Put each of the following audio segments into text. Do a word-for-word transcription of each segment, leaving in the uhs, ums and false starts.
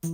ཨོ།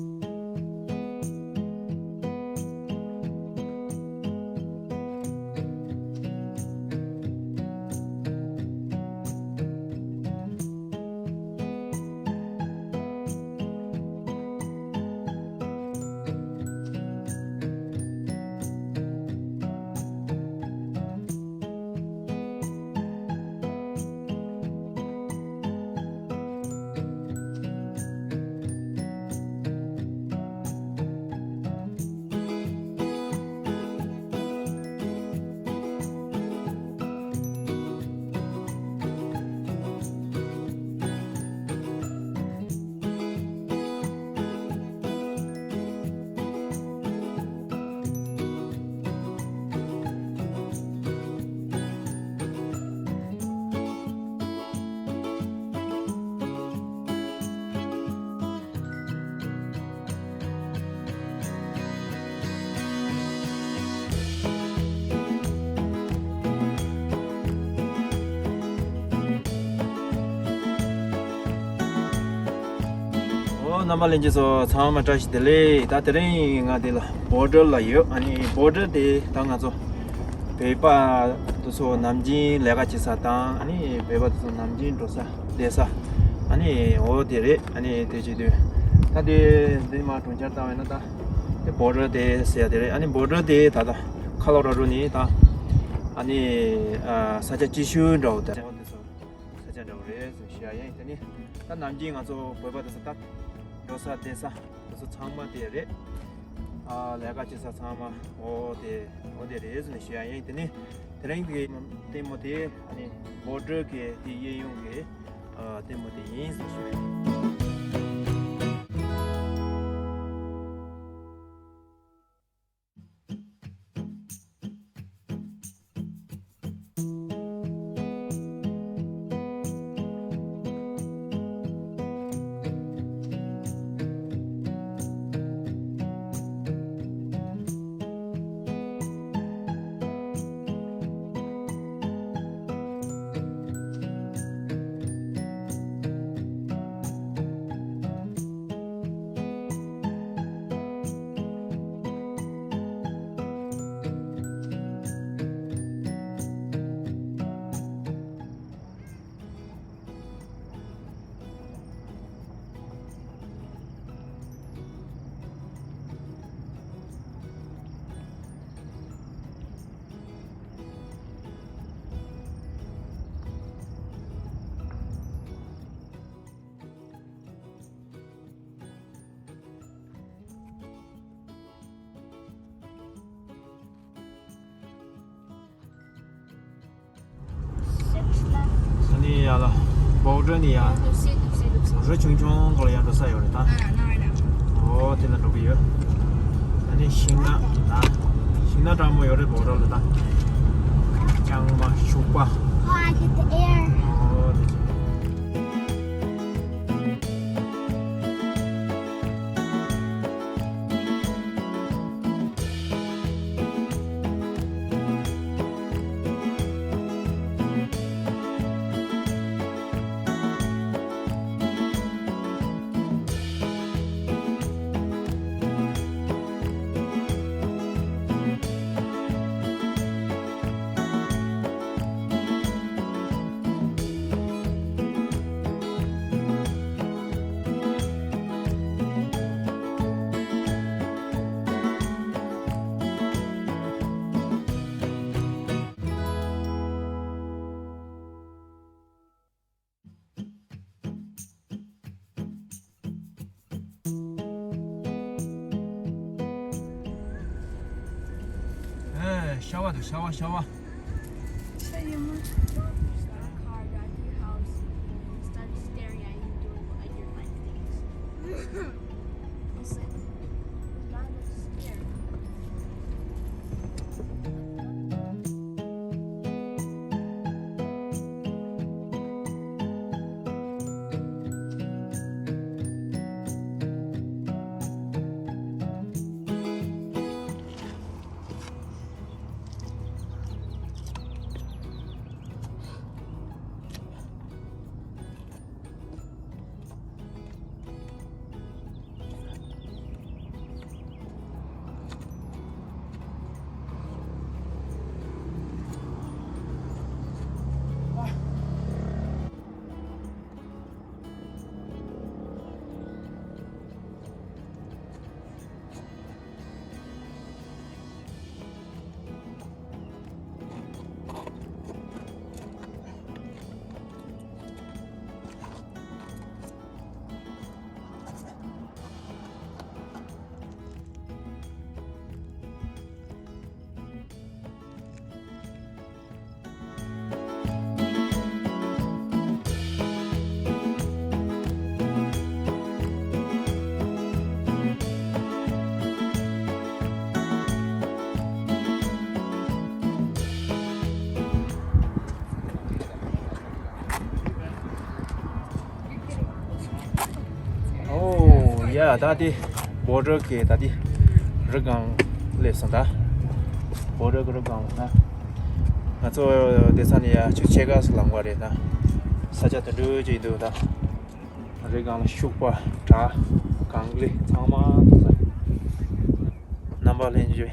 རྣམ་པ་ལྷན་རྒྱས་ཚོ་ཚང་མ་བཀྲ་ཤིས་བདེ་ལེགས། ད་དེ་རིང་ང་འདི་ལ་བོར་ཌར་ལ་ཡོད། ཨ་ནི་བོར་ཌར་དེ་ད་ང་ཚོ་བོད་པ་དེ་ཚོ་ནམ་རྒྱུན་ལས་ཀ་བྱེད་ས་དང་། ཨ་ནི་བོད་པ་དེ་ཚོ་ནམ་རྒྱུན་འགྲོ་ས་བསྡད་ས། ཨ་ནི་འོ་དེ་རེད། ཨ་ནི་དེ་བྱེད་དུས་ད་དེ་འདི་མར་གྲོང་ཁྱེར་བཏང་བས་ན་ད་དེ་བོར་ཌར་དེ་ཟེར་ཡ་དེ་རེད། ཨ་ནི་བོར་ཌར་དེ་ད་ལྟ་ཁ་ལོ་ར་རུ་ནི་ད་ཨ་ནི་ཨ་ས་ཆ་སྐྱིད་ཤོས་འདྲ་བོ་དེ་འོ་དེ་ཚོ། ས་ཆ་འདྲ་བོ་རེད་ཟེར་ཞུ་ཡ་ཡིན། དེ་ནི་ད་ནམ་རྒྱུན་ང་ཚོ་བོད་པ་དེ་ཚོ་ད་འགྲོ་ས་བསྡད་ས་དེ་ཚོ་ཚང་མ་དེ་རེད། ཨ་ལས་ཀ་བྱེད་ས་ཚང་མ་འོ་དེ་འོ་དེ་རེད་ཟེར་ནས་ཞུ་ཡ་ཡིན། དེ་ནི་དེ་རིང་གི་ལྟད་མོ་དེ་ཨ་ནི་བོར་ཌར་གི་དེ་གཡས་གཡོན་གི་ཨ་ལྟད་མོ་དེ་ཡིན་ཟེར་ཞུ་ཡ་ཡིན། ཨ་ནི་ཡ་ལ་བོག་ཌར་ནི་ཡ་རི་ཆུང་ཆུང་སྐོར་ཡང་འགྲོ་ས་ཡོད་རེད་ད། འོ་དེ་ལ་འགྲོ་གི་ཡོད། ཨ་ནི་ཤིང་ནགས་ད། ཤིང་ནགས་གྲང་མོ་ཡོད་རེད་བོག་ཌར་ལ་ད། ལྕང་མ་ཤུག་པ། ཨོ་དེ། ཨེ། ཤ་བ་འདུག་ཤ་བ་ཤ་བ། ཤ་ཡི་མོ། Start car, drive to your house, start staring at you doing what your mind thinks. Listen, drive like scared. ཡ་ད་དེ་བོ་ཌར་གི་ད་དེ་རི་སྒང་སླེབས་སོང་། ད་བོ་ཌར་གི་རི་སྒང་ལ་ན་ང་ཚོ་དེ་ས་ནས་ཡ་ཆུ་ཕྱེད་ཀ་ཟིག་ལངས་པ་རེད། ད་ས་ཆ་དུད་འགྲོ་ཅིག་འདུག་ད་རི་སྒང་ལ་ཤུག་པ་བྲག་གངས་རི་ཚང་མ་འདུག་ད་རྣམ་པ་ལྷན་རྒྱས་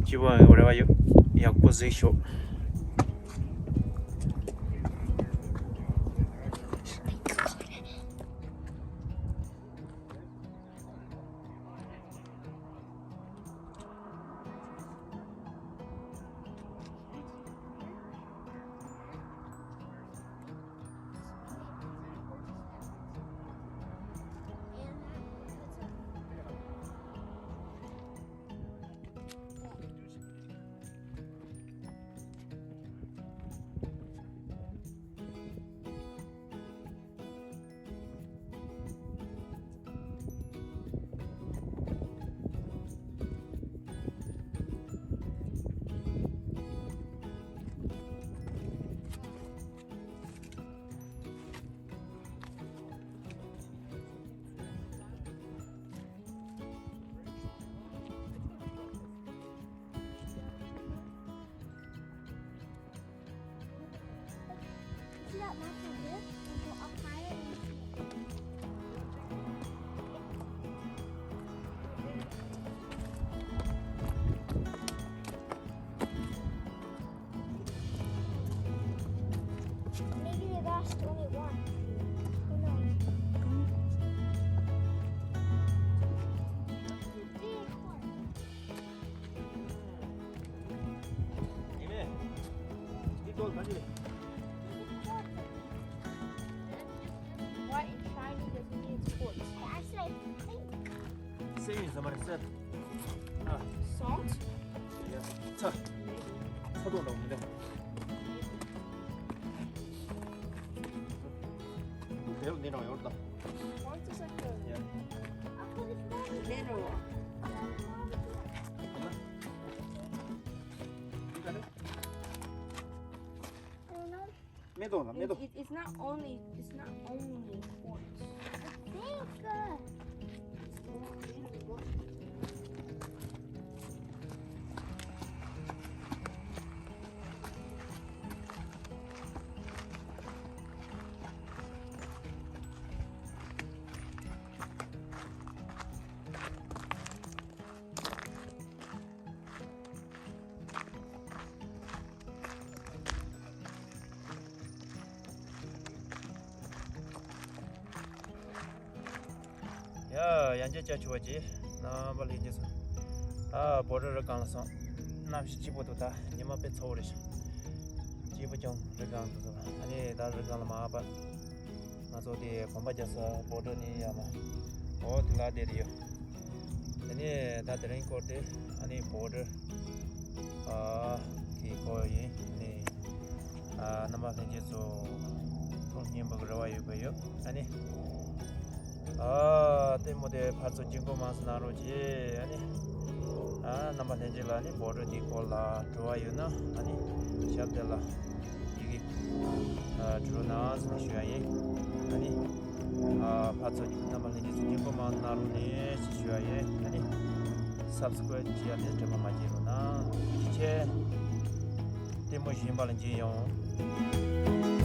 སྐྱིད་པོ་ཡོང་རེ་བ་ཡོད། ཡག་པོ་གཟིགས་ཤོག See that mark right there? And go up higher and you see it. Maybe they lost only one. Who knows? Big one. White and shiny doesn't mean it's quartz. Same as somebody said. Ah, salt? Yeah. ཚྭ། ཚྭ་དང་འདྲ་མི་འདྲ། དེ་རུ་འདི་འདྲ་ཡོད་ད། Quartz is like a, yeah, mineral. མེ་ཏོག་ལ་མེ་ཏོག It, it, it's not only, it's not only quartz. I think, uh, ཡ། ཡང་བསྐྱར་ཅ་ཆུ་བ་ཅི། རྣམ་པ་ལྷན་རྒྱས་སོ། ཨ་བོ་ཌར་རི་སྒང་ལ་སོང་། གནམ་གཤིས་སྐྱིད་པོ་འདུག་ད་ཉི་མ་དཔེ་ཚ་བོ་རེད་ཤག་སྐྱིད་པོ་ཀྱང་རི་སྒང་དུ་སོང་། ཨ་ནི་ད་རི་སྒང་ལ་མར་བབས། ང་ཚོ་དེ་གོམ་པ་རྒྱག་ས་བོ་ཌར་ནས་ཡར་མར། འོ་དེ་ལ་བསྡད་དེ་ཡོད། དེ་ནས་ད་དེ་རིང་སྐོར་དེ་ཨ་ནི་བོ་ཌར་ཨ་དེ་སྐོར་ཡིན། ཨ་ནི་ཨ་རྣམ་པ་ལྷན་རྒྱས་ཚོ་ཐུགས་སྙིང་པོ་གི་རེ་བ་ཡོད་པ་ཡོད། ཨ་ནི་ཨ་ལྟད་མོ་དེ་ཕར་ཚུར་སྐྱིད་པོ་མང་ཙམ་གནང་རོགས་གྱིས། ཨ་ནི་ཨ་རྣམ་པ་ལྷན་རྒྱས་ལ་ཨ་ནི་བོ་ཌར་དེའི་སྐོར་ལ་དྲི་བ་ཡོད་ན་ཨ་ནི་ཞབས་དེ་ལ་ཡི་གེ་ཨ་དྲི་རོགས་གནང་ཟེར་ནས་ཞུ་ཡ་ཡིན། ཨ་ནི་ཨ་ཕར་ཚུར་རྣམ་པ་ལྷན་རྒྱས་ཚོ་སྙིང་པོ་མང་གནང་རོགས་གནང་ཞེས་ཞུ་ཡ་ཡིན། ཨ་ནི་སབ་སི་ཀ་རའིབ་བྱེད་ཡ་དེ་དྲན་པ་མ་བརྗེད་རོགས་གནང་། ཐུགས་རྗེ་ཆེ། ལྟད་མོ་གཞན་པ་ལ་མཇལ་ཡོང་།